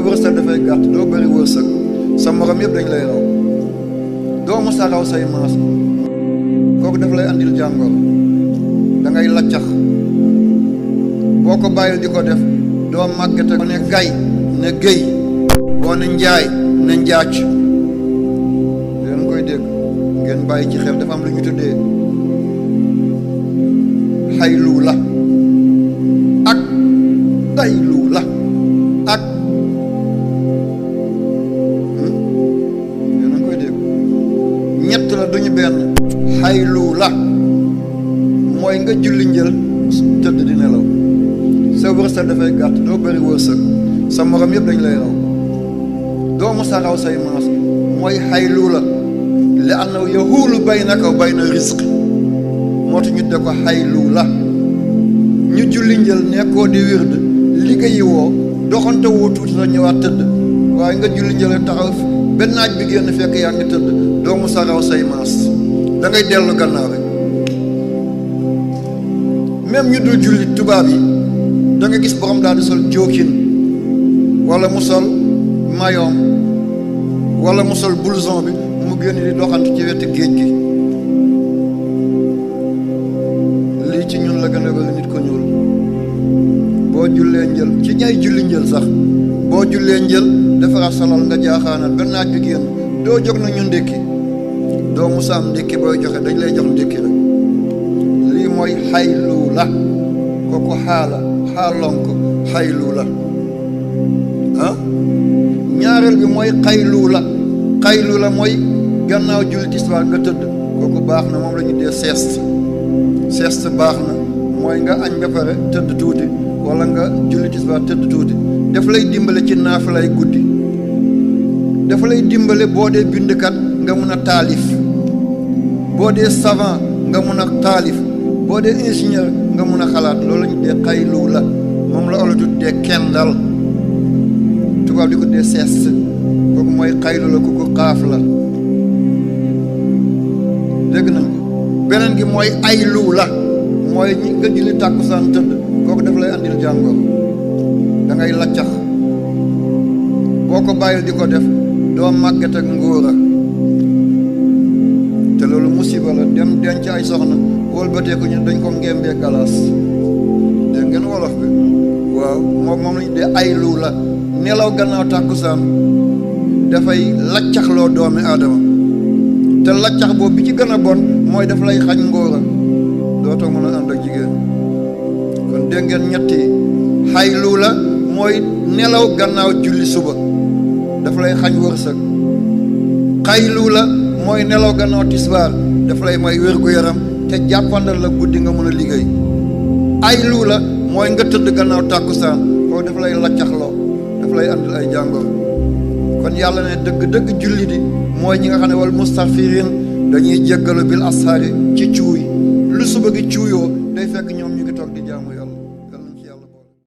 wërsëg dafay gàtt doo bëri wërsëg sa morom yëpp dañ lay raw doo mos a raw say maas kooku daf lay andil jàngoro da ngay laccax boo ko bàyyil di ko def doo màggate ko ne gay ne géy boo ne njaay ne njaac leen koy dégg ngeen bàyyi ci xel dafa am lu ñu tuddee xaylu la ak taylu la ak yéen a ngi koy dégg ñett la duñu benn xaylu la mooy nga julli njël tëdd di nelaw sa wërsëg dafay gàtt doo bëri wërsëg sa morom yëpp dañ lay raw doo mos a raw say maas mooy xaylu la li annahu yahuulu baynaka wa bayna rizqi moo tax ñu de ko xaylu la ñu julli njël nekkoo di wird liggéeyi woo doxante woo tuuti la ñëwaat tëdd waaye nga julli njël taxaw benn naaj bi génn fekk yaa ngi tëdd doo mos a raw say maas da ngay dellu gannaaw rek même ñu dul julli tubaab yi da nga gis borom daal di sol jóokin wala mu sol mayoom wala mu sol blouson bi mu génn di doxantu ci wetu géej gi lii ci ñun la gën a bëri nit ko ñuul boo jullee njël ci ñay julli njël sax boo jullee njël defaraat salal nga jaaxaanal ba naaj bi génn doo jóg na ñu ndékki doo musaam ndékki booy joxe dañ lay jox ndékki rek lii mooy xaylu la kooku xaalonk xaylu la ñaareel bi mooy xaylu la mooy gannaaw julli tisbaar nga tëdd kooku baax na moom la ñu dee sieste baax na mooy nga añ ba pare tëdd tuuti wala nga julli tisbaar tëdd tuuti daf lay dimbale ci naafilay guddi dafa lay dimbale boo dee bindkat nga mun a taalif boo dee savant nga mun a taalif boo dee ingénieur nga mun a xalaat loolu la ñu dee xaylu la moom la olof dee kendal tubaab di ko dee sieste kooku mooy xaylu la kooku xaaf la dégg nañ ko beneen gi mooy aylu la mooy ñi nga julli tàkkusaan tëdd kooku daf lay andil jàngoro da ngay laccax boo ko bàyyil di ko def doo màgget ak ngóora te loolu musiba la dem denc ay soxna wëlbatee ko ñu dañ ko ngembee galaas dégg ngeen wolof bi waaw moom lañu dee aylu la nelaw gannaaw tàkkusaan dafay laccaxloo doomi aadama te laccax boobu bi ci gën a bon mooy daf lay xañ ngóora dootoo mën a ànd ak jigéen kon dégg ngeen ñetti xaylu la mooy nelaw gannaaw julli suba daf lay xañ wërsëg xaylu la mooy nelaw gannaaw tisbaar daf lay may wér-gu-yaram te jàppandal la guddi nga mën a liggéey aylu la mooy nga tëdd gannaaw tàkkusaan kooku daf lay laccaxloo daf lay andil ay jàngoro kon yàlla ne dëgg julli di mooy ñi nga xam ne wal mustaghfirin dañuy jéggalu bil ashaari ci cuuy lu suba gi cuuyoo